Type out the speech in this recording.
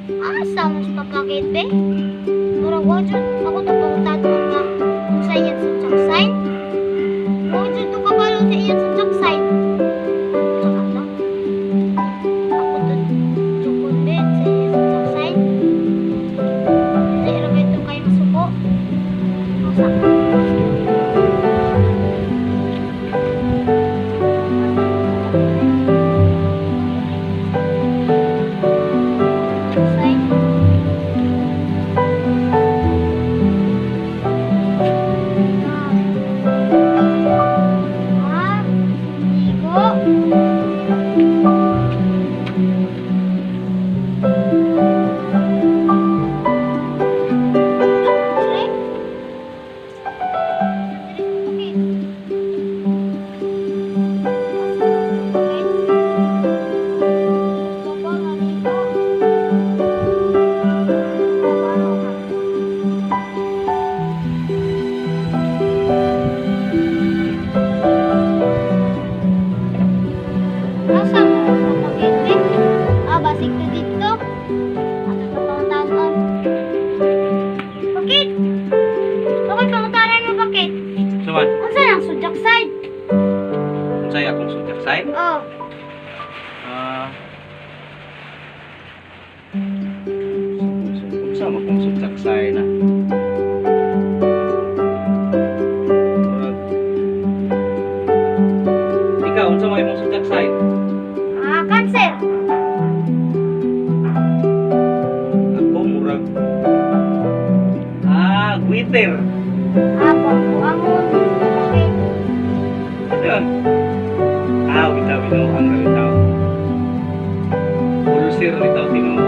Asa man sa papakit be? Murag wa jud ako to pangutanon nga kung sa iyang zodiac sign. Wa jud to kabalo sa iyang zodiac sign. Tsaka lang. Ako to jukon be sa iyang zodiac sign. Dili ra ba ito kay masuko? Asa? Sign. Ah, ligo. Dire? Dire sa pakit. Asa sa pakit? Baba nga ligo. Baba nga. Asa mo sa pakit, be? Ah, basig to dito. Ato pa pangutanon. Pakit! Bakit pangutanan mo, pakit? Suman, Unsa nang zodiac sign? unsay akong zodiac sign? Oh. Ah. Unsa man akong zodiac sign na? Ikaw, unsa may imong zodiac sign? Ah, Cancer. Ako murag Twitter. Ah, buang-buangon. Bakit? Ano yun? Ah, bitaw, binuang na bitaw. Ulcer bitaw, tinuod.